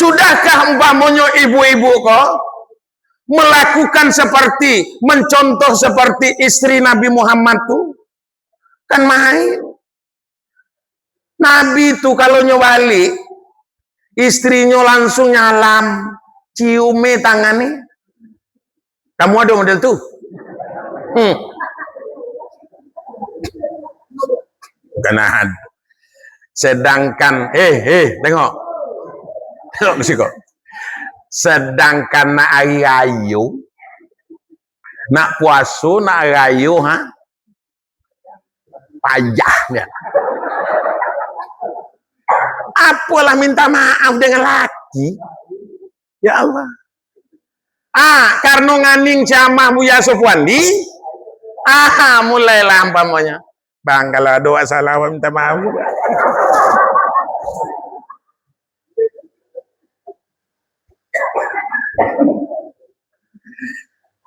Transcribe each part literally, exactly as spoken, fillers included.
Sudahkah umpamonyo ibu-ibu ko melakukan seperti, mencontoh seperti istri Nabi Muhammad tu? Kan main. Nabi tu kalau nyo balik, istrinyo langsung nyalam, ciume tangan ni. Kamu ada model tu? Hmm. Kan ada. Sedangkan, eh, eh, tengok. Tengok ke siko. Sedangkan nak hari rayo, nak puaso, nak hari rayo, ha? Payah dia. Apolah minta maaf dengan laki? Ya Allah. Ah, karno nganing ceramah Buya Sofwandi. Ah, mulailah umpamonyo. Bang, kalau ado wak salah, wak minta maaf.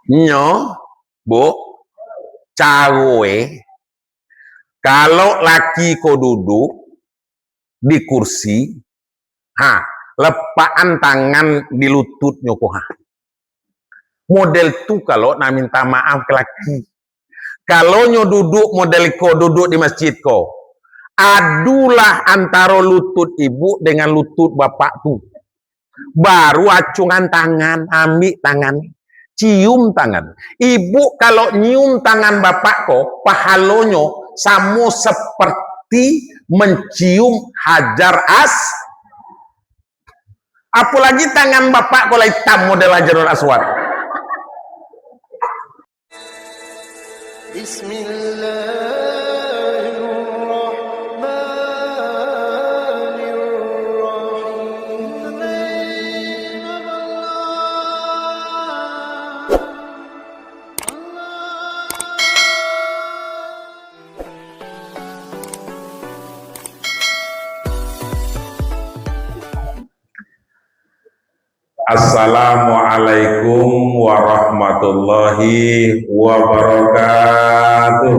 Nyo, Bu, caro e, kalau laki ko duduk di kursi, ha, lepakan tangan di lututnyo ko, ha. Model tu kalau nak minta maaf ke laki. Kalau nyo duduk model ko, duduk di masjid ko, adulah antaro lutut ibu dengan lutut bapak tu. Baru acungan tangan, ambiak tangan, cium tangan. Ibu kalau nyium tangan bapak ko, pahalonyo samo seperti mencium Hajar As-, apolagi tangan bapak ko lah itam model Hajarul Aswad. Bismillahirrahmanirrahim. Assalamualaikum warahmatullahi wabarakatuh.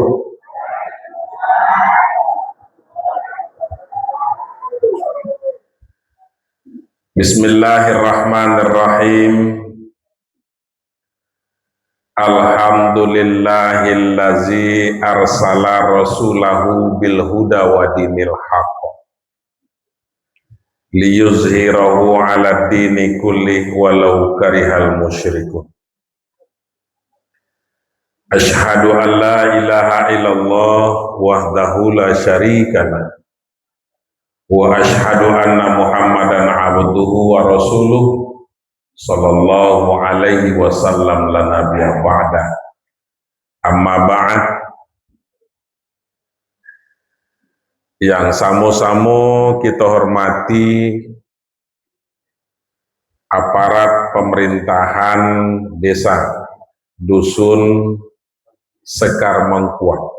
Bismillahirrahmanirrahim. Alhamdulillahillazi arsala rasulahu bil huda wa dinil haq, liyuzhirahu ala dini kullih walau karihal musyrikun. Asyhadu an la ilaha illallah wahdahu la syarikalah, wa asyhadu anna Muhammadan abduhu wa rasuluh, sallallahu alaihi wasallam, la nabiyya ba'da. Amma ba'd. Yang samo-samo kita hormati aparat pemerintahan desa, dusun Sekar Mangkuang,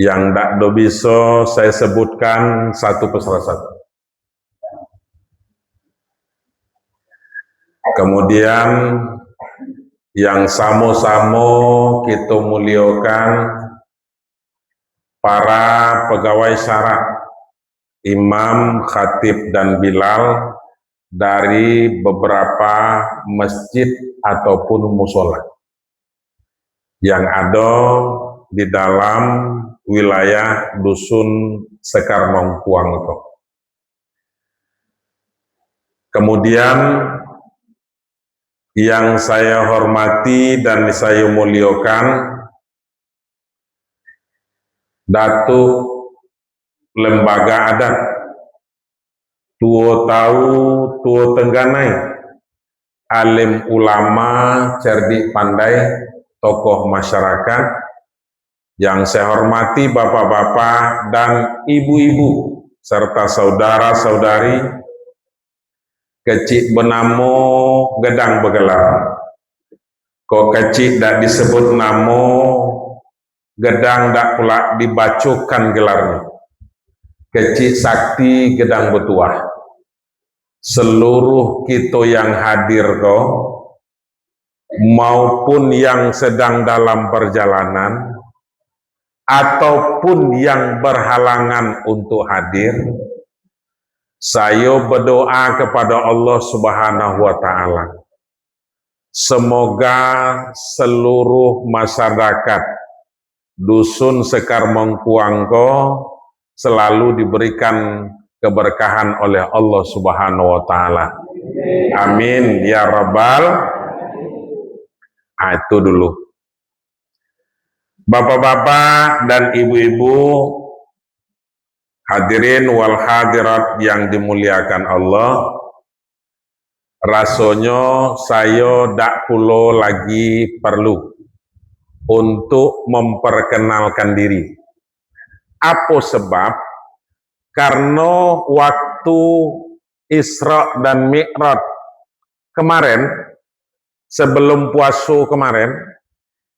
yang dak do biso saya sebutkan satu persatu. Kemudian, yang samo-samo kita muliakan para pegawai syara, imam, khatib, dan bilal dari beberapa masjid ataupun musola yang ada di dalam wilayah dusun Sekar Mangkuang itu. Kemudian, yang saya hormati dan saya muliakan, Datuk Lembaga Adat, Tuo Tau, Tuo Tengganai, alim ulama, cerdik pandai, tokoh masyarakat, yang saya hormati bapak-bapak dan ibu-ibu, serta saudara-saudari, kecik benamo, gedang begelar. Kok kecik dak disebut namo, gedang dak pulak dibacokan gelarnyo. Kecik sakti, gedang batuah. Seluruh kito yang hadir ko, maupun yang sedang dalam perjalanan, ataupun yang berhalangan untuk hadir, Sayo badoa kapado Allah Subhanahu wa Ta'ala, semoga seluruh masyarakat Dusun Sekar Mengkuang ko selalu diberikan keberkahan oleh Allah Subhanahu wa Ta'ala. Amin, ya Rabbal. Ah, itu dulu. Bapak-bapak dan ibu-ibu, hadirin wal hadirat yang dimuliakan Allah, rasonyo sayo dak pulo lagi perlu untuk memperkenalkan diri. Apo sebab? Karno waktu Isra dan Mi'raj kemarin, sebelum puaso kemarin,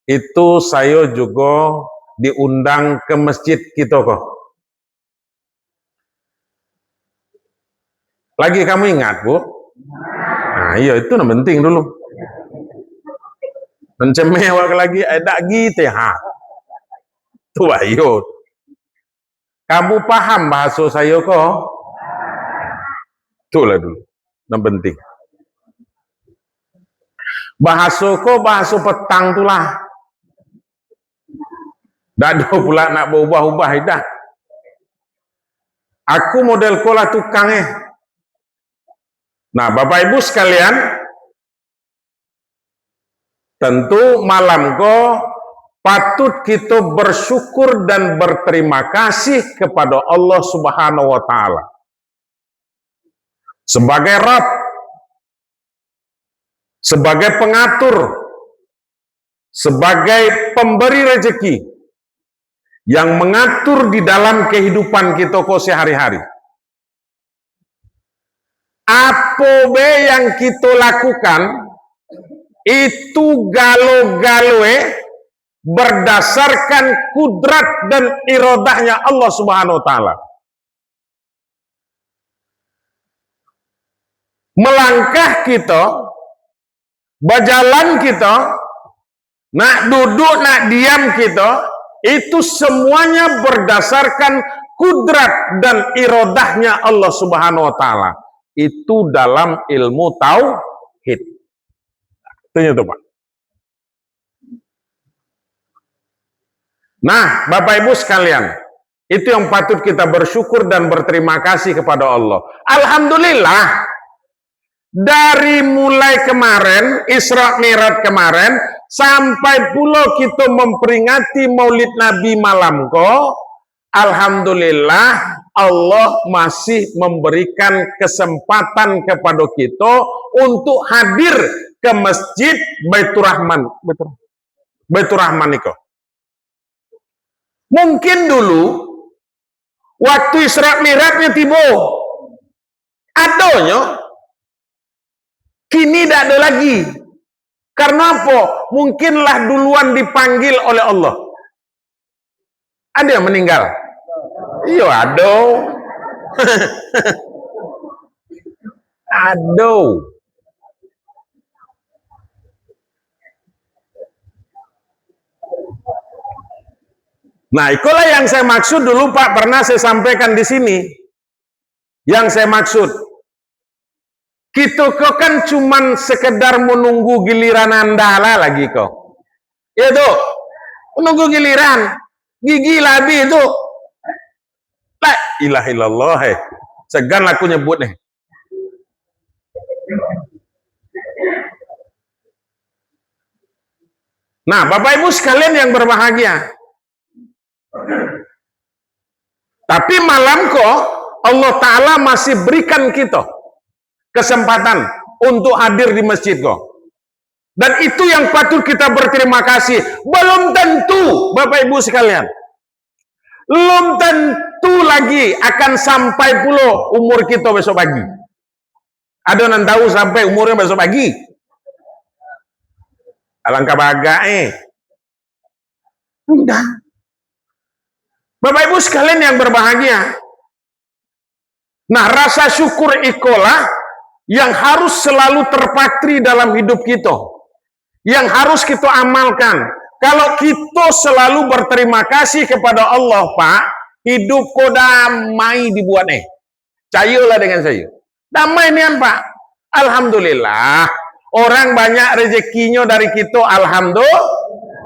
itu sayo jugo diundang ke masjid kito ko. Lagi kamu ingat, Bu? Nah, iyo, itu nan penting dulu. Mancemeh awak lagi, eh, dak gitu, ha. Tu ayo. Kamu paham bahaso sayo ko? Itulah dulu. Nan penting. Bahaso ko, bahaso petang tu lah. Dak ado pula nak baubah-ubah, idah. Aku model ko lah tukang, eh. Nah, Bapak Ibu sekalian, tentu malam ko patut kito bersyukur dan berterima kasih kepada Allah Subhanahu wa Ta'ala. Sebagai Rabb, sebagai pengatur, sebagai pemberi rezeki, yang mengatur di dalam kehidupan kito ko sehari-hari. Apo be yang kito lakukan, itu galo-galo, eh, berdasarkan kudrat dan irodahnya Allah Subhanahu wa Ta'ala. Melangkah kito, bajalan kito, nak duduk, nak diam kito, itu semuanya berdasarkan kudrat dan irodahnya Allah Subhanahu wa Ta'ala. Itu dalam ilmu tauhid. Itu tu, Pak. Nah, Bapak Ibu sekalian, itu yang patut kita bersyukur dan berterima kasih kepada Allah. Alhamdulillah, dari mulai kemarin, Isra Mi'raj kemarin, sampai pulo kito memperingati Maulid Nabi malam ko, alhamdulillah, Allah masih memberikan kesempatan kepada kito untuk hadir ke Masjid Baiturrahman. Baitur-, Baiturrahman iko. Mungkin dulu, waktu Isra Mi'rajnyo tibo, adonyo, kini dak ado lagi. Karena apo? Mungkin lah duluan dipanggil oleh Allah. Ado yang meninggal? Iyo, ado. Ado. Nah, ikolah yang saya maksud dulu, Pak, pernah saya sampaikan di sini. Yang saya maksud, kito ko kan cuman sekedar menunggu giliran anda lah lagi ko. Iyo tu, menunggu giliran. Gigi lah habis tu. La ilaha illallah, eh. Segan lah aku nyebut nih. Nah, Bapak Ibu sekalian yang berbahagia, tapi malam ko, Allah Ta'ala masih berikan kito kesempatan untuk hadir di masjid ko. Dan itu yang patut kita berterima kasih. Belum tentu, Bapak Ibu sekalian, belum tentu lagi akan sampai pulo umur kito besok pagi. Ado nan tahu sampai umurnyo besok pagi? Alangkah bagak, eh. Udah. Bapak Ibu sekalian yang berbahagia, nah, rasa syukur ikolah yang harus selalu terpatri dalam hidup kito, yang harus kito amalkan. Kalau kito selalu berterima kasih kepada Allah, Pak, hidup ko damai dibuat, eh. Picayolah dengan sayo. Damai nian, Pak. Alhamdulillah. Orang banyak rezekinyo dari kito. Alhamdu-,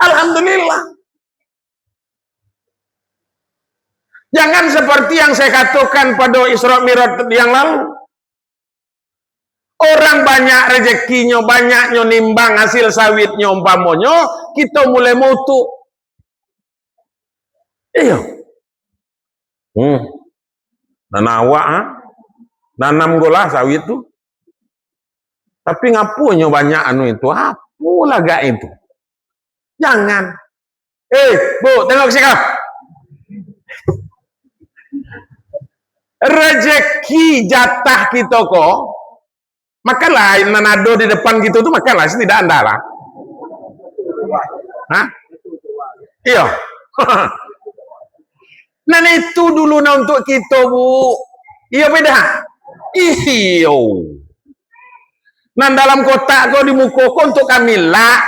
Alhamdulillah. Jangan seperti yang saya katakan pada Isra Mi'raj yang lalu. Orang banyak rezekinyo, banyaknyo nimbang hasil sawitnyo, umpamonyo, kito mulai mautuk. Iyo. Hmm. Nan awak, ha? Nanam golah sawit tu. Tapi ngaponyo banyak anu itu? Apolah gak itu? Jangan. Eh, Bu, tengok ke siko. Rezeki jatah kito ko, makanlah nan ado di depan kito tu, makanlah, setidak anda lah. Hah? Iyo. Nan itu dulu nah untuk kito, Bu. Iyo, beda. Iyo. Nan dalam kotak ko di muko ko untuk kami lah.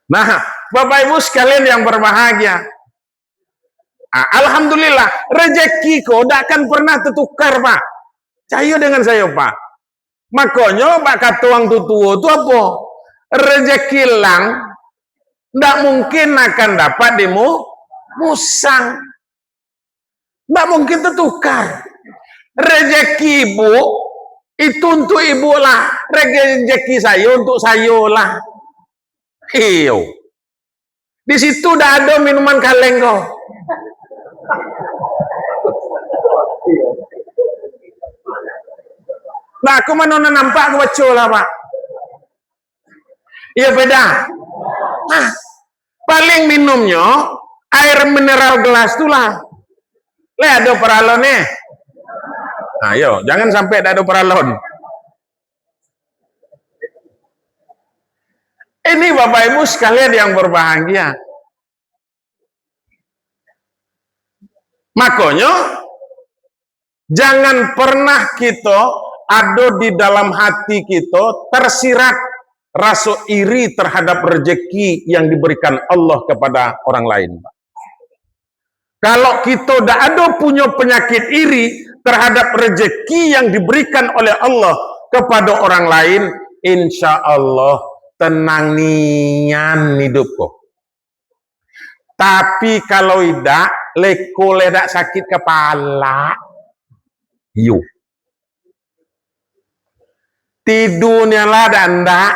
Nah, Bapak Ibu sekalian yang berbahagia. Ah, alhamdulillah, rezeki ko dak akan pernah tertukar, Pak. Cayo dengan sayo, Pak. Makonyo, bak kato urang tuo-tuo tu apo? Rezeki lang ndak mungkin akan dapat dimu-, musang. Ndak mungkin tertukar. Rezeki ibu, itu untuk ibu lah. Rezeki sayo untuk sayo lah. Iyo. Di situ dak ado minuman kaleng ko. Nah, aku mano nan nampak, aku baco lah, Pak. Iyo, beda. Nah, paling minumnyo air mineral gelas tu lah. Lai ado paralon, eh? Nah, yo, jangan sampai dak ado paralon. Ini, Bapak Ibu sekalian yang berbahagia. Makonyo, jangan pernah kito ado di dalam hati kito tersirat raso iri terhadap rezeki yang diberikan Allah kepada orang lain. Kalau kito dak ado punyo penyakit iri terhadap rezeki yang diberikan oleh Allah kepada orang lain, insya Allah tenang nian hidup ko. Tapi kalau idak, leko lai dak sakik kapalo. Iyo. Tidua nian lah dak ndak.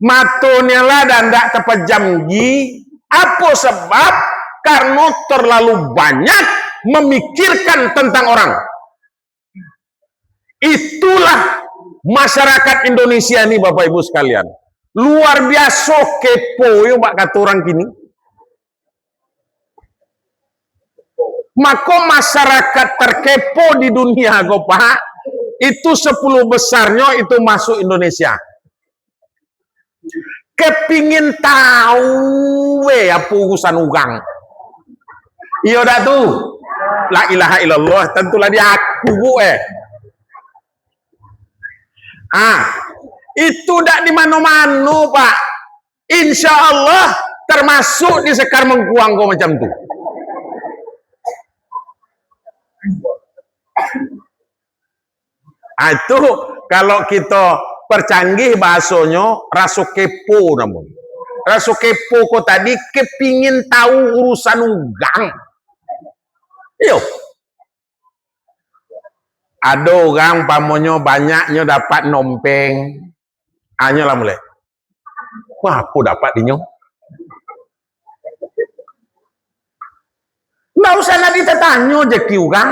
Mato nian lah dak ndak tapajam gi. Apo sabab? Karano terlalu banyak mamikirkan tantang orang. Itulah masyarakat Indonesia ni, Bapak Ibu sekalian. Luar biaso kepo yo, bak kato urang kini. Mako, masyarakat terkepo di dunia ko, Pak, itu sepuluh besarnyo itu masuk Indonesia. Kepingin tahu, weh, apo urusan urang. Iyo dak tu? La ilaha illallah, tantulah di aku, Bu, eh. Ah, itu dak di mano-mano, Pak. Insya Allah, termasuk di Sekar Mengkuang ko macam tu. Ah, itu kalau kito percanggih bahasonyo, raso kepo namonyo. Raso kepo ko tadi kepingin tahu urusan urang. Iyo. Ado urang, umpamonyo, banyaknyo dapat nompeng. Anyo lah mulai. Wah, apo dapat dinyo? Ndak usah nak ditatanyo rezeki urang.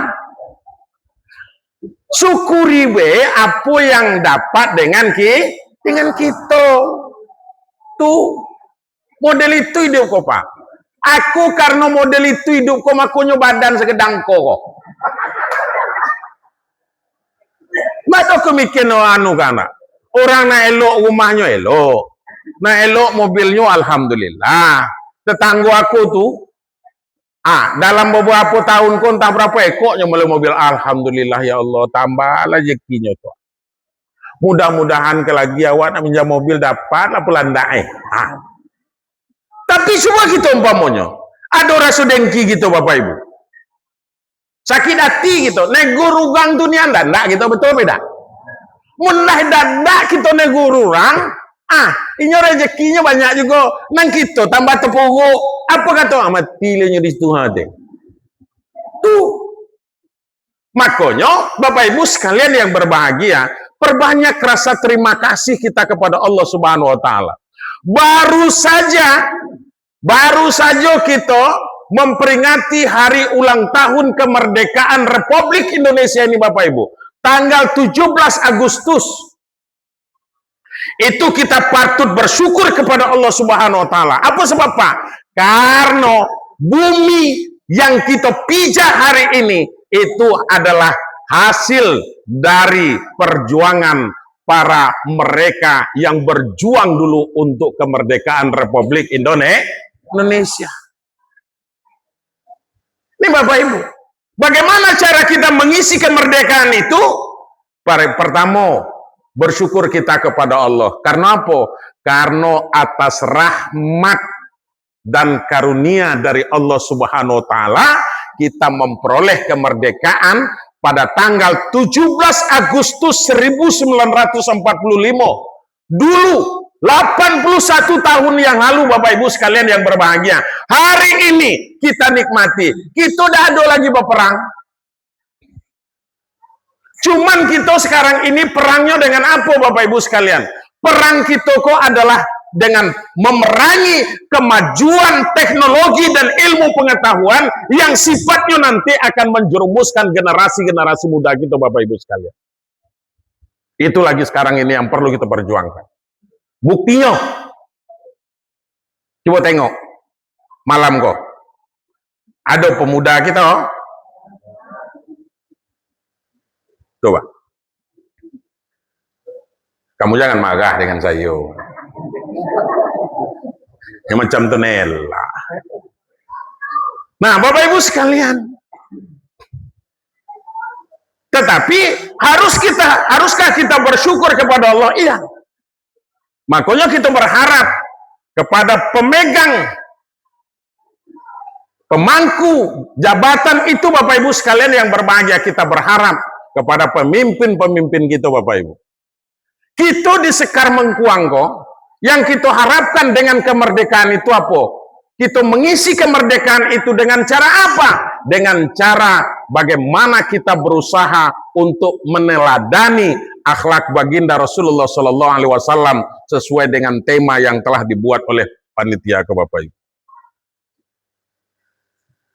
Syukuri be apo yang dapat dengan ki-, dengan kito. Tu, model itu hidup ko, Pak. Aku karano model itu hidup ko, makonyo badan sagedang ko, ko. Mak tu aku mikir no anu kan, Pak. Urang nak elok rumahnyo elok. Nak elok mobilnyo, alhamdulillah. Tetanggo aku tu, ah, dalam babarapo tahun ko, antah barapo ekoknyo mambali mobil. Alhamdulillah, ya Allah, tambahlah rezekinyo tu. Mudah-mudahan ka lagi awak nak minjam mobil, dapatlah pulandak, eh. Ah. Tapi cubo kito umpamonyo, ado raso dengki kito, Bapak Ibu. Sakik ati kito, negur urang tu nian dandak kito, betul apa indak? Mun lah dandak kito negur urang, ah, inyo rezekinyo banyak jugo, nan kito tambah tapuruk. Apo kato, ah, mati lah inyo di situ, ha, tu. Tu. Makonyo, Bapak Ibu sekalian yang berbahagia, perbanyak rasa terima kasih kita kepada Allah Subhanahu wa Ta'ala. Baru saja, baru saja kita memperingati hari ulang tahun kemerdekaan Republik Indonesia ini, Bapak Ibu, tanggal tujuh belas Agustus. Itu kita patut bersyukur kepada Allah Subhanahu wa Ta'ala. Apa sebab, Pak? Karena bumi yang kita pijak hari ini itu adalah hasil dari perjuangan para mereka yang berjuang dulu untuk kemerdekaan Republik Indone-, Indonesia. Ini, Bapak Ibu, bagaimana cara kita mengisi kemerdekaan itu? Par-, pertamo, bersyukur kita kepada Allah. Karena apa? Karena atas rahmat dan karunia dari Allah Subhanahu wa Ta'ala, kita memperoleh kemerdekaan pada tanggal tujuh belas Agustus seribu sembilan ratus empat puluh lima. Dulu, delapan puluh satu tahun yang lalu, Bapak Ibu sekalian yang berbahagia, hari ini kita nikmati. Kita dah ada lagi berperang. Cuman kita sekarang ini perangnya dengan apa, Bapak Ibu sekalian? Perang kita ko adalah dengan memerangi kemajuan teknologi dan ilmu pengetahuan yang sifatnya nanti akan menjerumuskan generasi-generasi muda kita, Bapak Ibu sekalian. Itu lagi sekarang ini yang perlu kita perjuangkan. Buktinya, coba tengok, malam ko, ada pemuda kita, oh. Coba. Kamu jangan marah dengan saya. Yang macam tu, Nela. Nah, Bapak Ibu sekalian, tetapi harus kita, haruskah kita bersyukur kepada Allah? Iya. Makanya kita berharap kepada pemegang, pemangku jabatan itu, Bapak Ibu sekalian yang berbahagia, kita berharap kepada pemimpin-pemimpin kita, Bapak Ibu. Kita di Sekar Mengkuang ko, yang kita harapkan dengan kemerdekaan itu apa? Kita mengisi kemerdekaan itu dengan cara apa? Dengan cara bagaimana kita berusaha untuk meneladani akhlak Baginda Rasulullah Sallallahu Alaihi Wasallam sesuai dengan tema yang telah dibuat oleh panitia ko, Bapak Ibu.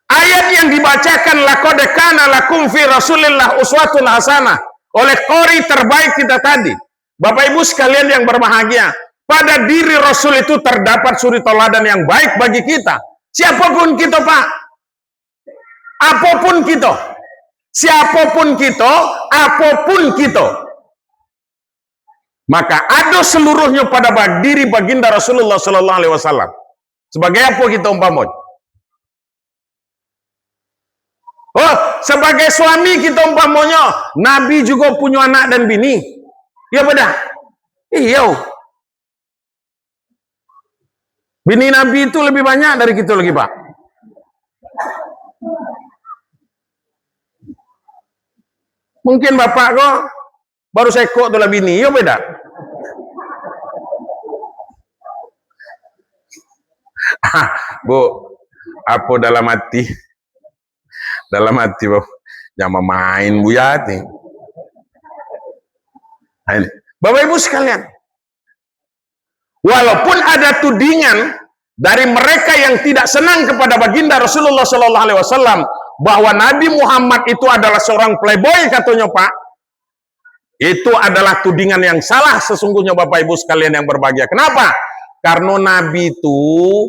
Ayat yang dibacakan, "Laqad kana lakum fi Rasulillah uswatun hasanah," oleh qori terbaik kita tadi. Bapak Ibu sekalian yang berbahagia, pada diri Rasul itu terdapat suri teladan yang baik bagi kita. Siapapun kita, Pak. Apapun kita. Siapapun kita, apapun kita. Maka ada seluruhnya pada bag-, diri Baginda Rasulullah Sallallahu Alaihi Wasallam. Sebagai apa kita umpamo? Oh, sebagai suami kita umpamonyo, Nabi juga punya anak dan bini. Iya, betul? Iya. Bini Nabi itu lebih banyak dari kita lagi, Pak. Mungkin bapak ko baru sekok tu lah bini, yo beda. Ah, Bu, apa dalam hati? Dalam hati, Bu, jangan main, Bu, ya, ni. Nah, ini. Bapak Ibu sekalian, walaupun ada tudingan dari mereka yang tidak senang kepada Baginda Rasulullah Sallallahu Alaihi Wasallam bahwa Nabi Muhammad itu adalah seorang playboy, katanya, Pak, itu adalah tudingan yang salah sesungguhnya, Bapak Ibu sekalian yang berbahagia. Kenapa? Karena Nabi itu,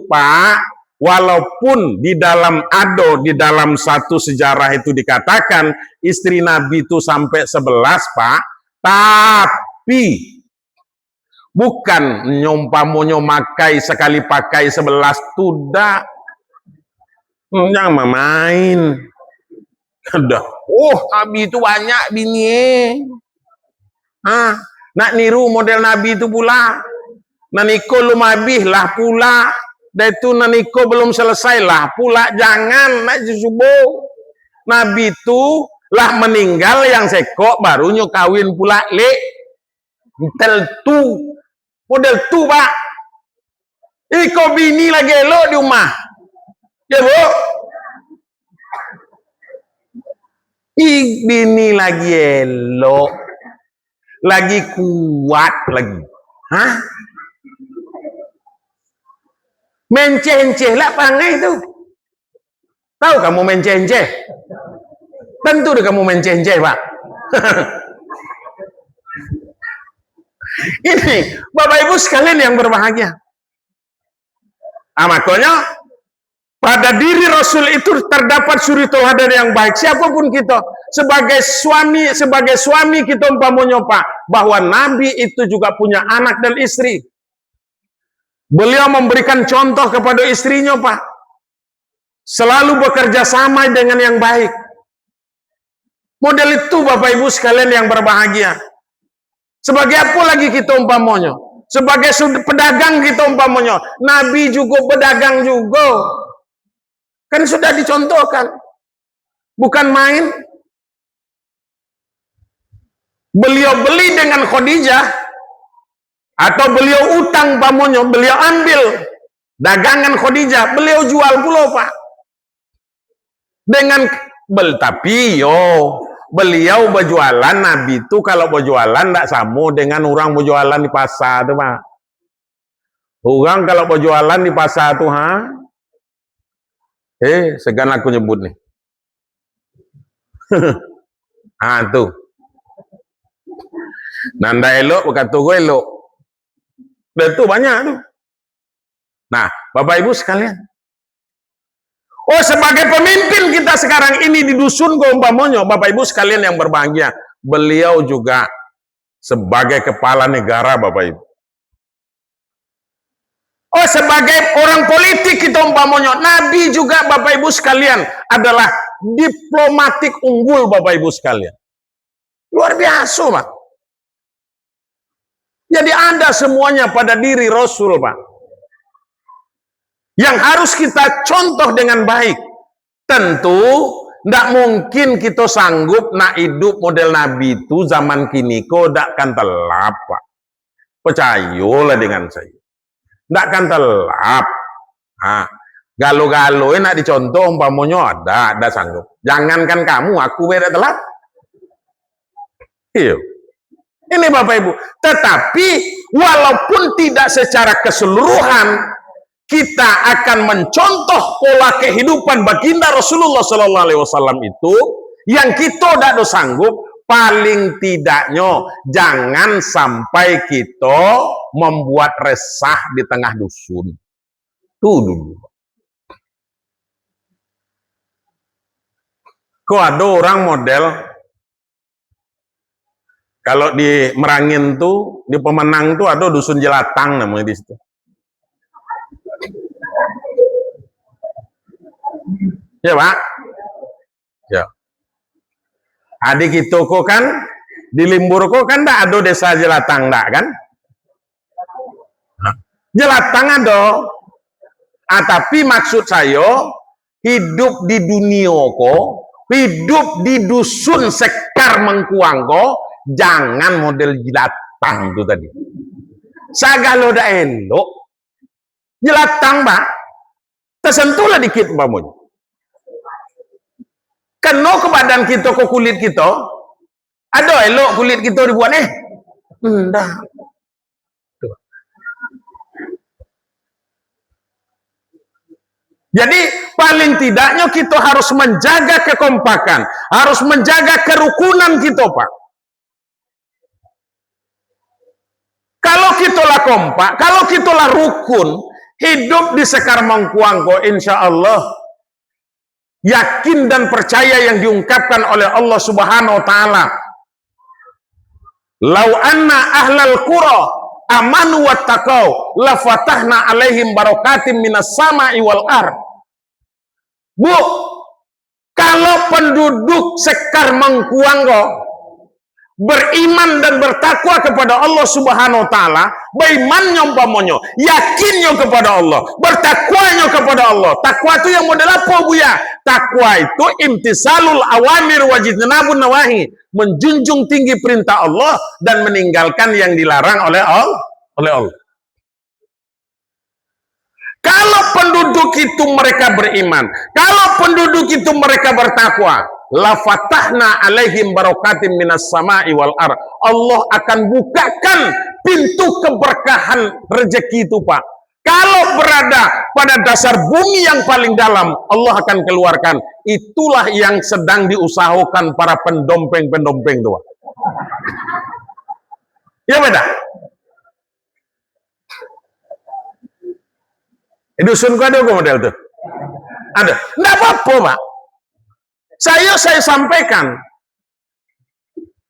Pak, walaupun di dalam, ado di dalam satu sejarah itu dikatakan istri Nabi itu sampai sebelas, Pak, tapi bukan nyo umpamonyo makai sakali pakai sebelas tu, dak. Hmm, jangan main-main. Dah. Oh, Nabi tu banyak bini, eh. Ha, nak niru model Nabi tu pula. Nan iko lum abih lah pula. Dah itu nan iko belum selesai lah pula. Jangan, nak subuh. Nabi tu lah maninggal, yang sekok baru nyo kawin pulak, lek. Model tu. Model tu, Pak. Iko bini lagi elok di rumah. Ya, Bu? Ih, bini lagi elok. Lagi kuat lagi. Hah? Menceh-enceh lah pangai tu. Tahu kamu menceh-enceh? Tentu deh kamu menceh-enceh, Pak. Ini, Bapak Ibu sekalian yang berbahagia. Ah, makanya, pada diri Rasul itu terdapat suri teladan yang baik. Siapapun kita, sebagai suami, sebagai suami kita umpamonyo, Pak, bahwa Nabi itu juga punya anak dan istri. Beliau memberikan contoh kepada istrinya, Pak. Selalu bekerja sama dengan yang baik. Model itu, Bapak Ibu sekalian yang berbahagia. Sebagai apa lagi kita umpamonyo? Sebagai sud-, pedagang kita umpamonyo. Nabi juga pedagang juga. Kan sudah dicontohkan. Bukan main. Beliau beli dengan Khadijah, atau beliau utang umpamonyo, beliau ambil dagangan Khadijah, beliau jual pulo, Pak. Dengan bel-, tapi yo, beliau berjualan, Nabi tu kalau berjualan ndak samo dengan urang berjualan di pasar tu, Pak. Urang kalau berjualan di pasar tu, ha? Eh, segan aku nyebut ni. Ha, tu. Nan ndak elok, bakato ko elok. Dan tu banyak tu. Nah, Bapak Ibu sekalian. Oh, sebagai pemimpin kita sekarang ini di dusun ko umpamonyo, Bapak Ibu sekalian yang berbahagia, beliau juga sebagai kepala negara, Bapak Ibu. Oh, sebagai orang politik kita umpamonyo, Nabi juga, Bapak Ibu sekalian, adalah diplomatik unggul, Bapak Ibu sekalian. Luar biasa, Pak. Jadi ada semuanya pada diri Rasul, Pak. Yang harus kita contoh dengan baik. Tentu, ndak mungkin kita sanggup nak hidup model Nabi tu zaman kini ko, ndak kan telap, Pak. Percayolah dengan saya. Ndak kan telap. Ha. Galo-galo nak dicontoh umpamonyo ada, ada sanggup. Jangankan kamu, aku bae dak telap. Iyo. Ini Bapak Ibu. Tetapi walaupun tidak secara keseluruhan, kita akan mencontoh pola kehidupan Baginda Rasulullah sallallahu alaihi wasallam itu, yang kita dak do sanggup, paling tidaknyo jangan sampai kita membuat resah di tengah dusun. Tu dulu. Ko ado urang model, kalau di Merangin tu, di Pemenang tu ado Dusun Jelatang namonyo di situ. Ya, Pak? Ya. Adi kito ko kan, di Limbur ko kan ndak ado desa Jelatang, ndak kan? Nah, Jelatang ado. Ah, tapi maksud sayo, hidup di dunio ko, hidup di dusun Sekar Mengkuang ko, jangan model Jelatang tu tadi. Sagalo dak elok. Jelatang, Pak. Tasentuhlah dikit umpamonyo. Keno ka badan kito, ka kulit kito. Ado elok kulit kito dibuat, eh? Ndak. Tuh. Jadi, paling tidaknyo kito harus menjaga kekompakan, harus menjaga kerukunan kito, Pak. Kalau kito lah kompak, kalau kito lah rukun, hidup di Sekar Mengkuang ko, insya Allah, yakin dan percaya yang diungkapkan oleh Allah Subhanahu wa Ta'ala, "Lau anna ahlal qura amanu wattaqau, lafatahna alaihim barakatim minas sama'i wal ard." Bu, kalau penduduk Sekar Mengkuang ko, beriman dan bertakwa kepada Allah Subhanahu wa Ta'ala, baimannyo umpamonyo, yakinnyo kepada Allah, bertakwanyo kepada Allah. Takwa tu yang model apo, Buya? Takwa itu imtisalul awamir wajtinabun nawahi, menjunjung tinggi perintah Allah dan meninggalkan yang dilarang oleh Allah, oleh Allah. Kalau penduduk itu mereka beriman, kalau penduduk itu mereka bertakwa, la fatahna alaihim barokatim minas sama'i wal ar. Allah akan bukakan pintu keberkahan rezeki itu, Pak. Kalau berada pada dasar bumi yang paling dalam, Allah akan keluarkan. Itulah yang sedang diusahakan para pendompeng-pendompeng tu, Pak. Ya, beda? Di dusun ko ado ko model tu? Ado. Ndak apa-apa, Pak. Saya, saya sampaikan,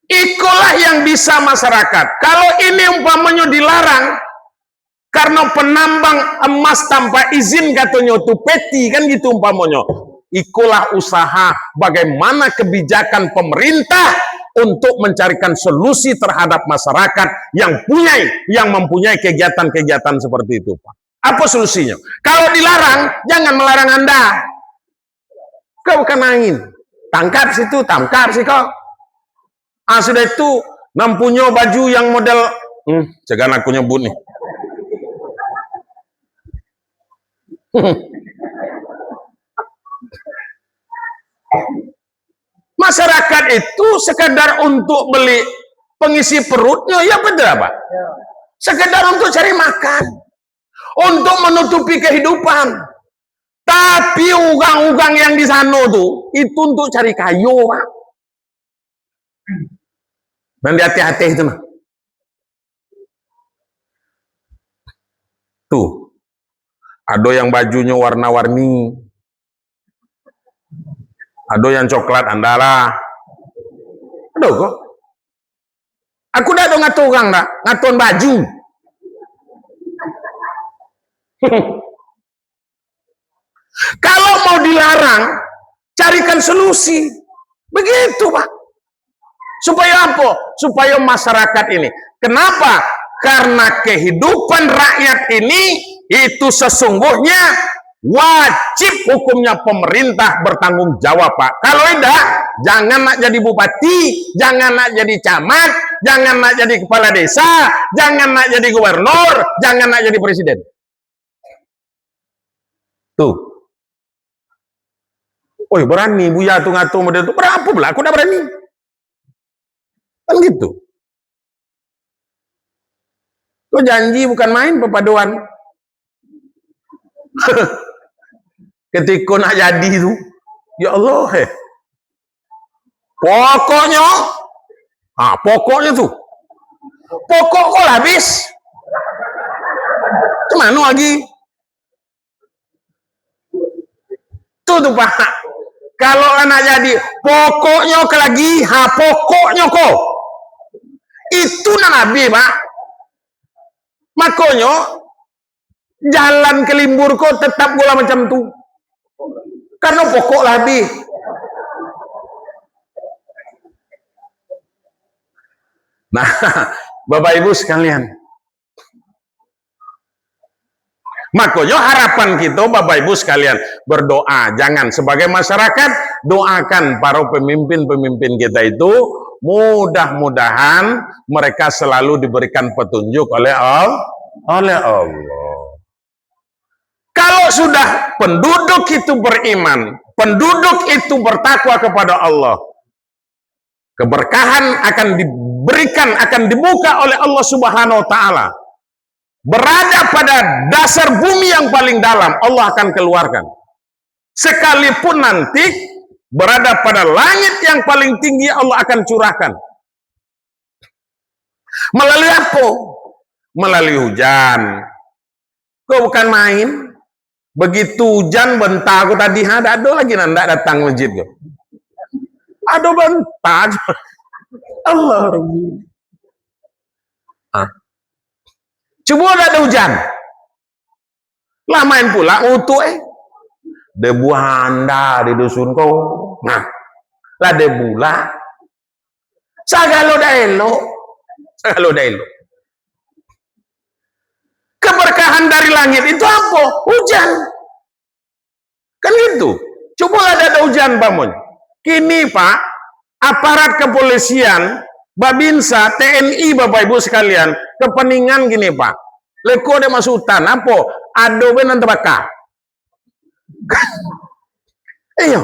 ikolah yang bisa masyarakat. Kalau ini umpamonyo dilarang, karena penambang emas tanpa izin, katonyo tu peti, kan gitu umpamonyo. Ikolah usaha bagaimana kebijakan pemerintah untuk mencarikan solusi terhadap masyarakat yang punya, yang mempunyai kegiatan-kegiatan seperti itu, Pak. Apa solusinya? Kalau dilarang, jangan melarang Anda. Kau bukan main. Tangkap situ, tangkap siko. Ah, sudah itu, nan punyo baju yang model, hmm, segan aku nyebut ni. Masyarakat itu sekedar untuk beli pengisi perutnya, ya betul apa? Sekedar untuk cari makan, untuk menutupi kehidupan. Tapi urang-urang yang di sano tu, itu untuk cari kayo, Pak. Nan di ateh-ateh tu nah. Tu. Ado yang bajunyo warna-warni. Ado yang coklat, andalah. Ado ko. Aku dak ado ngato urang dak, ngaton baju. Kalau mau dilarang, carikan solusi. Begitu, Pak. Supaya apa? Supaya masyarakat ini. Kenapa? Karena kehidupan rakyat ini itu sesungguhnya wajib hukumnya pemerintah bertanggung jawab, Pak. Kalau indak, jangan nak jadi bupati, jangan nak jadi camat, jangan nak jadi kepala desa, jangan nak jadi gubernur, jangan nak jadi presiden. Tu. Oi, berani Buya tu ngato model tu. Berapo pula aku dak berani? Kan gitu. Ko janji bukan main papadoan. Ketiko nak jadi tu, ya Allah, eh. Pokoknyo, ha, pokoknyo tu. Pokok ko lah habis. Macam mano lagi? Tu tu, Pak. Kalau lah nak jadi, pokoknyo ko lagi, ha, pokoknyo ko. Itu nan habis, Pak. Makonyo, jalan ka limbur ko tetap golah macam tu. Karano pokok lah habis. Nah, Bapak Ibu sekalian, makonyo harapan kito, Bapak Ibu sekalian, berdoa. Jangan, sebagai masyarakat, doakan para pemimpin-pemimpin kita itu, mudah-mudahan mereka selalu diberikan petunjuk oleh Al-, oleh Allah. Kalau sudah penduduk itu beriman, penduduk itu bertakwa kepada Allah, keberkahan akan diberikan, akan dibuka oleh Allah Subhanahu wa Ta'ala. Berada pada dasar bumi yang paling dalam, Allah akan keluarkan. Sekalipun nanti berada pada langit yang paling tinggi, Allah akan curahkan. Melalui apa? Melalui hujan. Ko bukan main. Begitu hujan banta ko tadi, ha, dak ado lagi nan dak datang masjid ko. Ado banta. Allah Rabbi. Ha. Cubo dak ado hujan. Lah main pula utuk, eh. Debu anda di dusun ko. Nah, lah debu lah. Sagalo dak elok. Sagalo dak elok. Keberkahan dari langit itu apo? Hujan. Kan gitu. Cubolah dak ado hujan, umpamonyo. Kini, Pak, aparat kepolisian, Babinsa, T N I, Bapak Ibu sekalian, kepeningan gini, Pak. Leko dek masuk hutan, apo? Ado be nan tabaka. Iyo.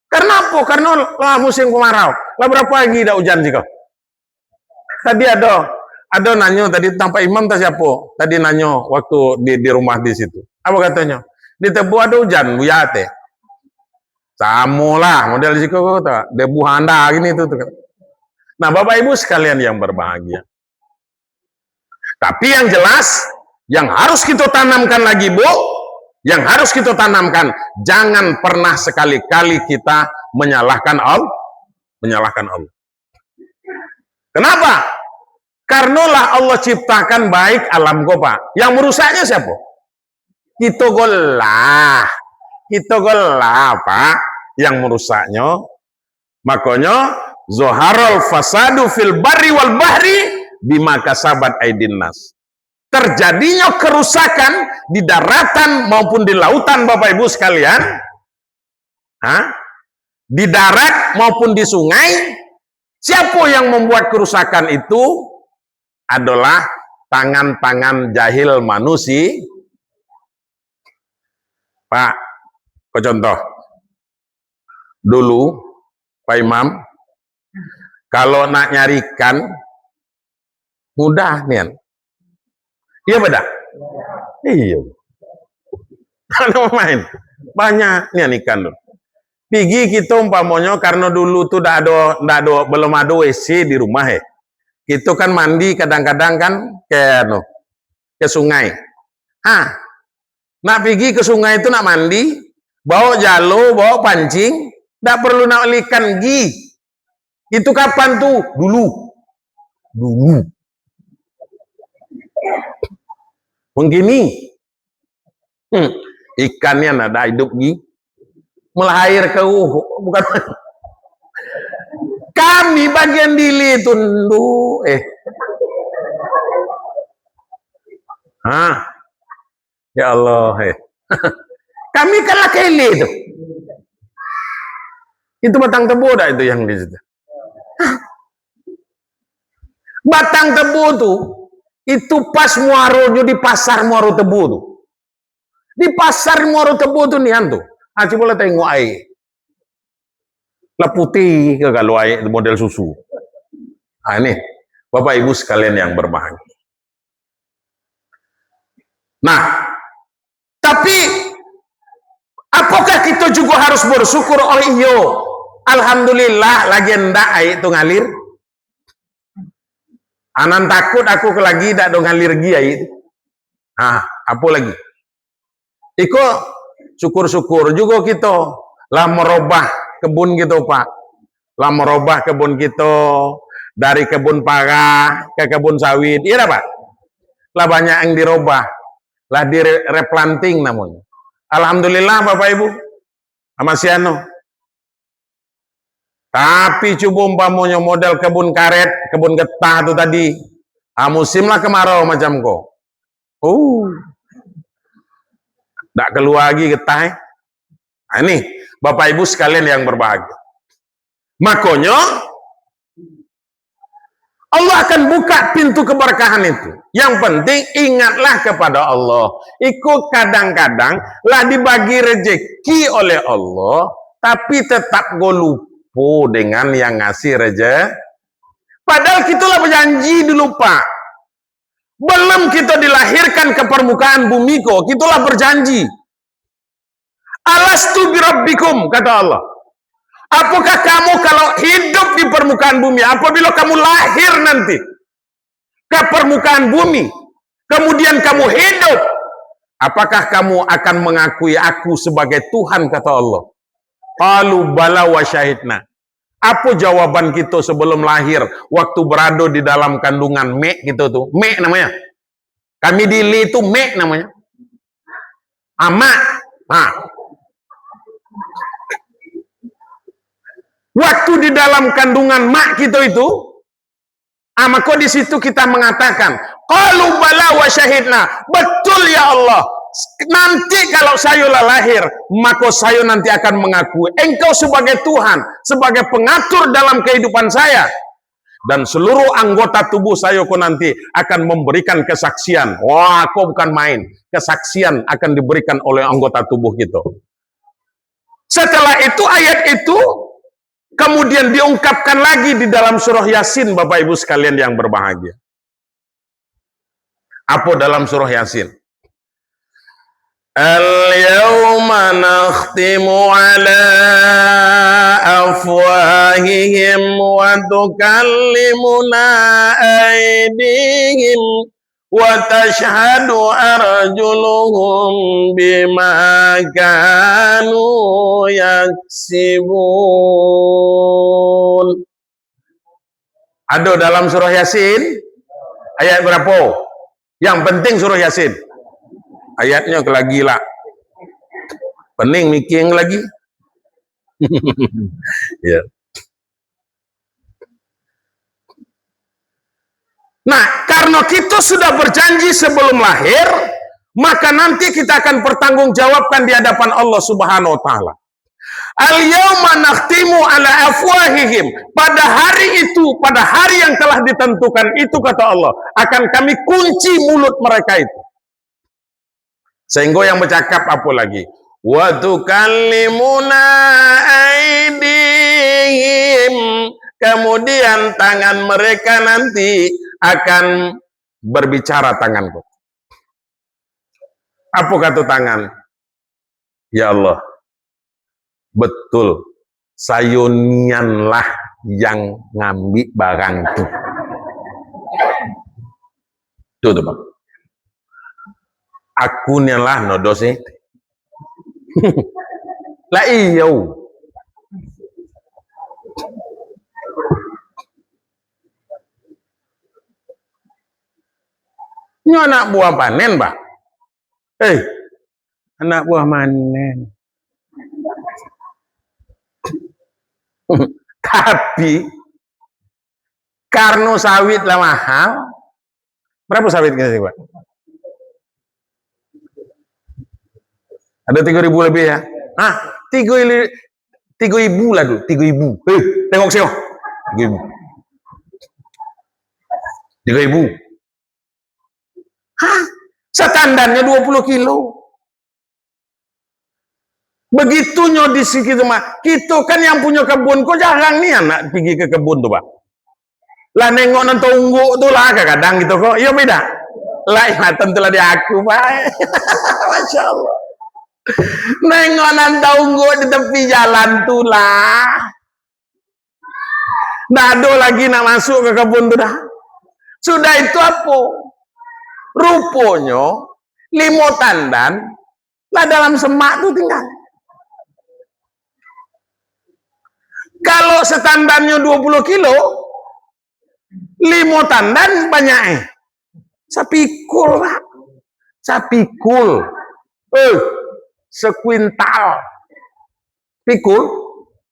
Karena apo? Karena lah musim kemarau. Lah barapo hari dak hujan siko? Tadi ado, ado nanyo tadi, tantang Pak Imam tah siapo? Tadi nanyo waktu di, di rumah di situ. Apo katonyo? Di Tebu ado hujan, buya teh. Samo lah, model siko ko, tah. Debu handa gini tu, tu. Nah, Bapak Ibu sekalian yang berbahagia. Tapi yang jelas, yang harus kita tanamkan lagi, Bu, yang harus kita tanamkan, jangan pernah sekali-kali kita menyalahkan Allah, menyalahkan Allah. Kenapa? Karena lah Allah ciptakan baik alam ko, Pak. Yang merusaknya siapa? Kito ko lah. Kito ko lah, Pak, yang merusaknyo. Makonyo, "Zoharol fasadu fil barri wal bahri bima kasabat aidin nas." Terjadinya kerusakan di daratan maupun di lautan, Bapak Ibu sekalian, ha? Di darat maupun di sungai, siapa yang membuat kerusakan itu? Adalah tangan-tangan jahil manusia. Pak, ko contoh. Dulu, Pak Imam, kalau nak nyari ikan, mudah nian. Iyo, beda? Iyo. Ado main. Banyak nian ikan tu. Pigi kito umpamonyo, karena dulu tu dak ado, dak ado, belum ado W C di rumah, eh. Kito kan mandi kadang-kadang kan ke, anu, ke sungai. Ha, nak pigi ke sungai tu nak mandi, bawa jalo, bawa pancing, dak perlu nak bali ikan gi. Itu kapan tu? Dulu. Dulu. Mungkin ni. Hmm. Ikan ni anak dah hidup gi. Melahair ke, uh, bukan. Kami bagian dili tu, ndu, eh. Ha. Ya Allah, eh. Kami kan lah kele tu. Itu batang tebu dak itu yang di situ? Batang tebu tu, itu pas muaronyo di pasar Muaro Tebu tu. Di pasar Muaro Tebu tu nian tu. Ah, cubolah tengok aia. Lah putih ka kalau aia tu model susu. Ah, ini, Bapak Ibu sekalian yang berbahagia. Nah, tapi apakah kita juga harus bersyukur? Oh iyo, alhamdulillah, lagi ndak aia tu ngalir. Anan takut aku ke lagi dak do ngalir gi aia tu. Ah, apo lagi? Iko, syukur-syukur jugo kito lah merubah kebun kito, Pak. Lah merubah kebun kito dari kebun parah ke kebun sawit. Iya dah, Pak? Lah banyak yang dirubah. Lah di re-, replanting namonyo. Alhamdulillah, Bapak Ibu. Amasiano. Tapi cubo umpamonyo model kebun karet, kebun getah tu tadi. Ah, musim lah kemarau macam ko. Oh. Dak keluar lagi getah, eh. Ah, ini, Bapak Ibu sekalian yang berbahagia. Makonyo, Allah akan buka pintu keberkahan itu. Yang penting, ingatlah kepada Allah. Iko kadang-kadang lah dibagi rezeki oleh Allah, tapi tetap go lupo dengan yang ngasih reje-, padahal kito lah berjanji dulu, Pak. Belum kito dilahirkan ke permukaan bumi ko, kito lah berjanji. "Alastu birabbikum," kata Allah. "Apakah kamu kalau hidup di permukaan bumi, apabila kamu lahir nanti ke permukaan bumi, kemudian kamu hidup, apakah kamu akan mengakui aku sebagai Tuhan?" kata Allah. Qalu bala wa syahidna. Apo jawaban kito sebelum lahir, waktu berado di dalam kandungan mek kito tu? Mek namonyo. Kami di Ili tu mek namonyo. Amak. Ha. Waktu di dalam kandungan mak kita itu, ah, maka di situ kita mengatakan, "Qalu bala wa syahidna." "Betul, ya Allah. Nanti kalau sayo lah lahir, maka sayo nanti akan mengakui Engkau sebagai Tuhan, sebagai pengatur dalam kehidupan saya. Dan seluruh anggota tubuh sayo ko nanti akan memberikan kesaksian." Wah, ko bukan main. Kesaksian akan diberikan oleh anggota tubuh kita. Setelah itu, ayat itu kemudian diungkapkan lagi di dalam surah Yasin, Bapak Ibu sekalian yang berbahagia. Apa dalam surah Yasin? "Al-yauma nakhtimu ala afwahihim wa tukallimuna aidihim wa tashhadu arjuluhum bima kanu yaksibun." Ado dalam surah Yasin? Ayat barapo? Yang penting surah Yasin. Ayatnyo ke lagi lah. Pening mikiang lagi. Ya. Nah, karena kita sudah berjanji sebelum lahir, maka nanti kita akan pertanggungjawabkan di hadapan Allah Subhanahu wa Ta'ala. "Al-yauma nakhtimu ala afwahihim." Pada hari itu, pada hari yang telah ditentukan itu, kata Allah, akan Kami kunci mulut mereka itu. Sehingga yang bercakap apa lagi? "Wa tukallimuna aidihim." Kemudian tangan mereka nanti akan berbicara, tanganku. Apa kata tangan? "Ya Allah, betul, sayo nianlah yang ngambil barang tu." Tu, tu, Bang. Aku nianlah nodos ni. Lah iyo. Nyo anak buah panen, Pak. Eh, anak buah manen. Tapi, karena sawit lah mahal, berapa sawit kita, Pak? Ada tiga ribu lebih, ya? Hah? Tiga ili-, tiga ribu lah dulu, tiga ribu. Eh, tengok sini. Tiga ribu. Tiga ribu. Hah? Standarnya dua puluh kilo. Begitunyo di siki tu mah. Kito kan yang punyo kebun ko jarang nian nak pigi ke kebun tu, Pak. Lah nengok nan taungguk tu lah, kadang-kadang gitu ko. Iyo, beda. Lah, ingatan tu lah di aku, Pak. Masya Allah. Nengok nan taungguk di tepi jalan tu lah. Ndak ado lagi nak masuk ke kebun tu dah. Sudah itu apo? Ruponyo, limo tandan lah dalam semak tu tinggal. Kalau setandannyo dua puluh kilo, limo tandan banyak, eh. Sapikul, Pak. Sapikul. Eh, sekuintal. Pikul?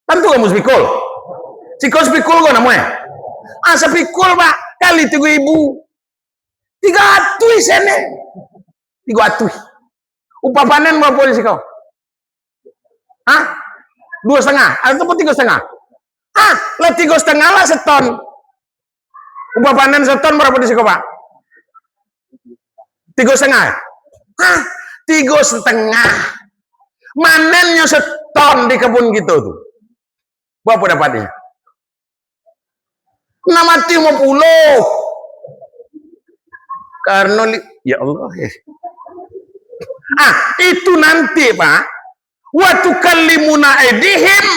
Tantu kamu sapikul. Siko sapikul ko namo, eh? Ah, sapikul, Pak, kali tigo ribu. Tigo atuih sen. Tigo atuih. Upah panen barapo di siko? Hah? Duo satangah? Atau tigo satangah? Hah? Lah tigo satangah lah seton. Upah panen seton barapo di siko, Pak? Tigo satangah? Hah? Tigo satangah. Manennyo seton di kebun kito tu. Barapo dapatnyo? Nan mati limo puluah. Karena li-, ya Allah, eh. Ah, itu nanti, Pak. "Wa tukallimuna aidihim."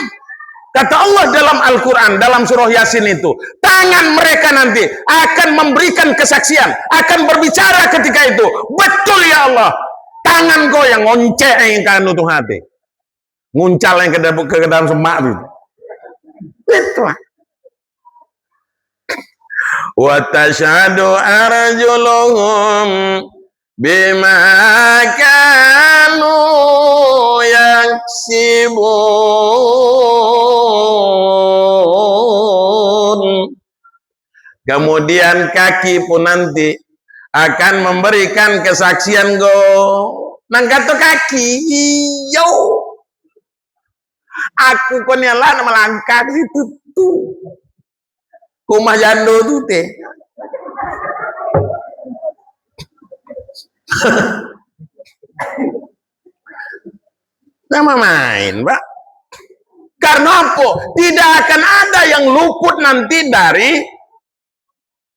Kata Allah dalam Al-Quran, dalam surah Yasin itu, tangan mereka nanti akan memberikan kesaksian, akan berbicara ketika itu. Betul, ya Allah. Tangan ko yang ngoncek yang kanu tu hati. Nguncal yang ke dap-, ke dalam semak tu. Itu lah. "Wa tashhadu arjuluhum bima kanu yaksibun." Kemudian kaki pun nanti akan memberikan kesaksian go. Nan kato kaki, iyo. Aku ko ni lah nak malangkah ka situ tu. Ka umah jando tu teh. Jangan main, Pak. Karena apa? Tidak akan ada yang luput nanti dari,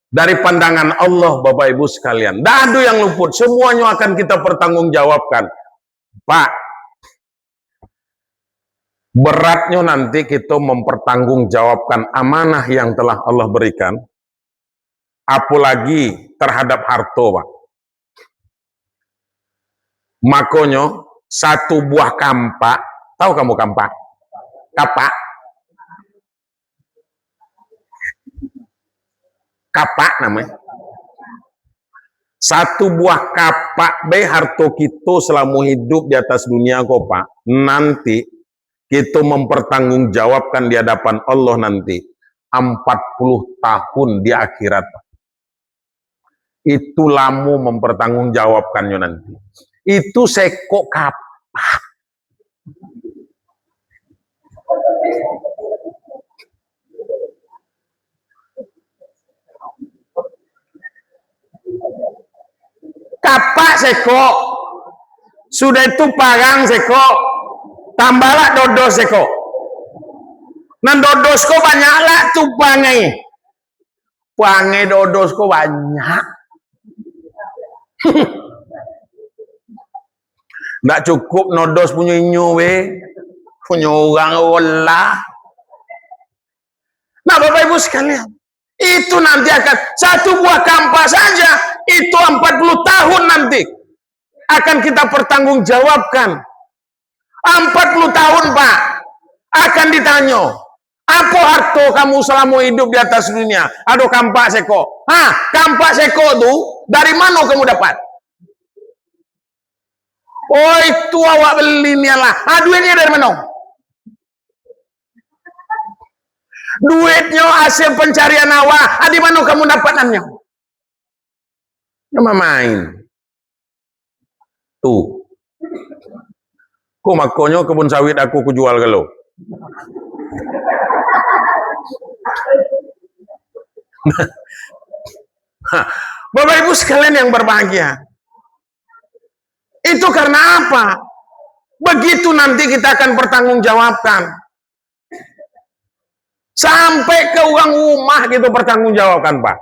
dari pandangan Allah, Bapak Ibu sekalian. Tidak ada yang luput, semuanya akan kita pertanggungjawabkan. Pak, beratnya nanti kita mempertanggungjawabkan amanah yang telah Allah berikan, apalagi terhadap harta, Pak. Makonyo, satu buah kampak, tahu kamu kampak? Kapak? Kapak namanya. Satu buah kapak be harto kito selamo hidup di atas dunia ko, Pak, nanti kito mempertanggungjawabkan di hadapan Allah nanti, empat puluh tahun di akhirat, Pak. Itu lamo mempertanggungjawabkannyo nanti. Itu sekok kapak. Kapak sekok. Sudah itu parang sekok. Tambahlah dodos sekok. Nan dodos ko banyaklah tu pangai. Pangai dodos ko banyak. Ndak cukup nodos punyo inyo be, punyo urang olah. Nah, Bapak Ibu sekalian, itu nanti akan satu buah kampak saja, itu empat puluh tahun nanti akan kita pertanggungjawabkan. Empat puluh tahun, Pak, akan ditanyo, "Apo harto kamu salamo idup di atas dunia?" "Ado kampak seko." "Ha, kampak seko tu dari mano kamu dapat?" "Oh, itu awak beli ni lah." "Ha, duitnyo dari mano?" "Duitnyo hasil pencarian awak." "Ha, di mano kamu dapatannyo?" Ndak main. Tu. Ko makonyo kebun sawit aku kujual galo. Ha, Bapak Ibu sekalian yang berbahagia, itu karena apa? Begitu nanti kita akan pertanggungjawabkan. Sampai ka urang rumah kito pertanggungjawabkan, Pak.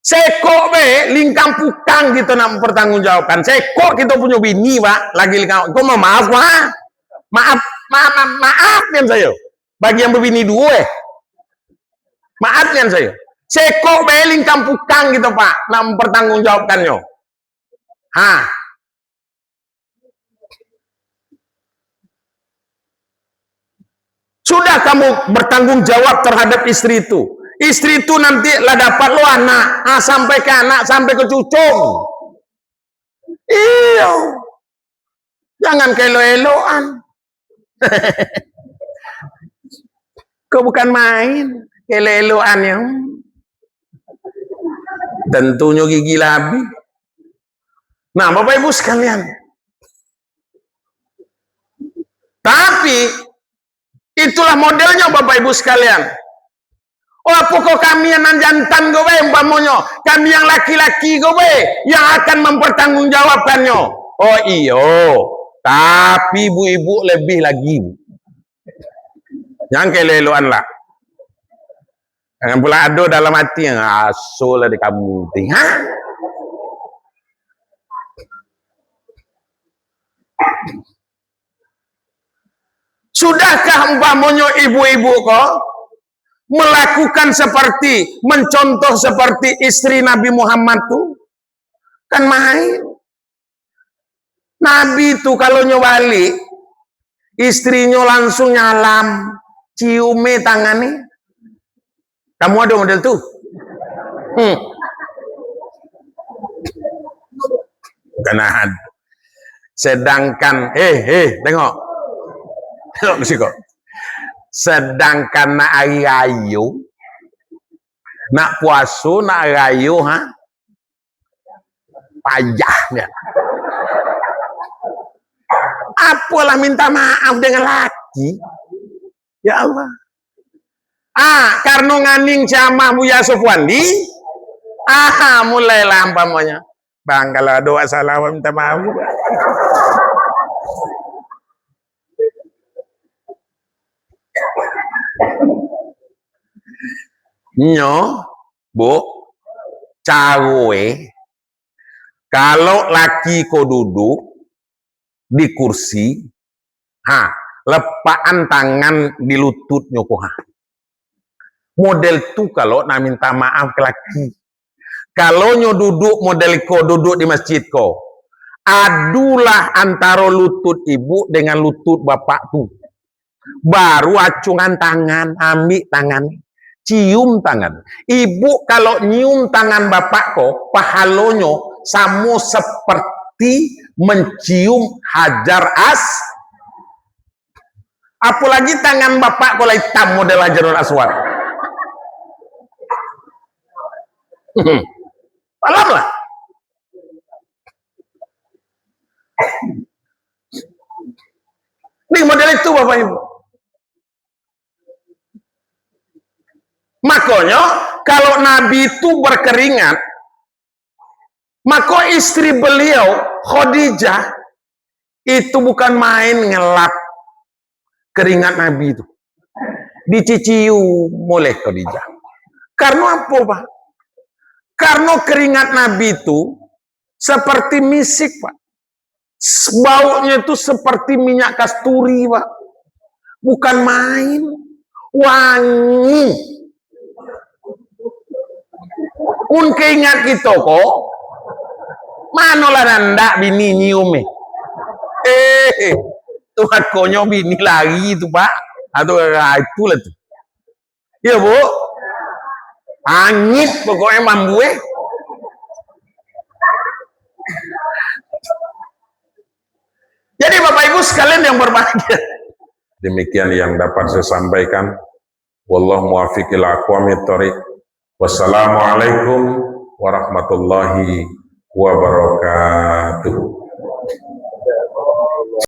Sekok be lingkang pukang kito nak mempertanggungjawabkan. Sekok kito punyo bini, Pak, lagi lingkang. Ko mamaaf, Pak. Maaf, maaf, maaf, maaf nian sajo. Bagi yang babini duo, eh. Maaf nian sajo. Sekok be lingkang pukang kito, Pak, nak mempertanggungjawabkannyo. Ha. Sudah kamu bertanggung jawab terhadap istri itu. Istri itu nanti lah dapat lo anak, ah, sampai ke anak, sampai ke cucu. Iyo. Jangan kaelo-eloan. Ko bukan main, kaelo-eloan yang tentunyo gigi lah habis. Nah, Bapak Ibu sekalian. Tapi, itulah modelnya, Bapak Ibu sekalian. Oh, apokoh kami yang nan jantan ko be, umpamonyo, kami yang laki-laki ko be, yang akan mempertanggungjawabkannyo? Oh, iyo. Tapi ibu-ibu lebih lagi. Jangan kaelo-eloan lah. Jangan pula ado dalam hati yang, "Aso lah di kamu ti." Ha? Sudahkah umpamonyo ibu-ibu ko melakukan seperti, mencontoh seperti istri Nabi Muhammad tu? Kan main. Nabi tu kalau nyo balik, istrinyo langsung nyalam, cium e tangan ni. Kamu ado model tu? Hmm. Bukan ado. Sedangkan, eh, eh, tengok. Tengok ke siko. Sedangkan nak hari rayo, Nak puaso, nak rayo, ha? Payah nian. Apolah minta maaf dengan laki? Ya Allah. Ah, karano nganing ceramah Buya Sofwandi, ah, mulailah umpamonyo. Bang, kalau ado wak salah, wak minta maaf. Nyo, Bu, caro e, kalau laki ko duduk di kursi, ha, lepakan tangan di lututnyo ko, ha. Model tu kalau nak minta maaf ka laki. Kalau nyo duduk model ko, duduk di masjid ko, adulah antaro lutut ibu dengan lutut bapak tu. Baru acungan tangan, ambiak tangan, cium tangan. Ibu kalau nyium tangan bapak ko, pahalonyo samo seperti mencium Hajar As-, apolagi tangan bapak ko lah itam model Hajarul Aswad. Paham lah? Di model itu, Bapak Ibu. Makonyo, kalau Nabi itu berkeringat, mako istri beliau, Khadijah, itu bukan main ngelap keringat Nabi itu. Dicicium oleh Khadijah. Karena apa, Pak? Karena keringat Nabi itu seperti misik, Pak. Bauknya itu seperti minyak kasturi, Pak. Bukan main. Wangi. Mun kaingat kito ko, manolah nandak bini nyium, eh. Eh, tu makonyo bini lari tu, Pak. Ah, tu, ah, itulah tu. Iyo, Bu. Angin pokoknyo mambuih. Jadi, Bapak Ibu sekalian yang berbahagia, demikian yang dapat saya sampaikan. Wallahu muwaffiq ila aqwamit thariq. Wassalamualaikum warahmatullahi wabarakatuh.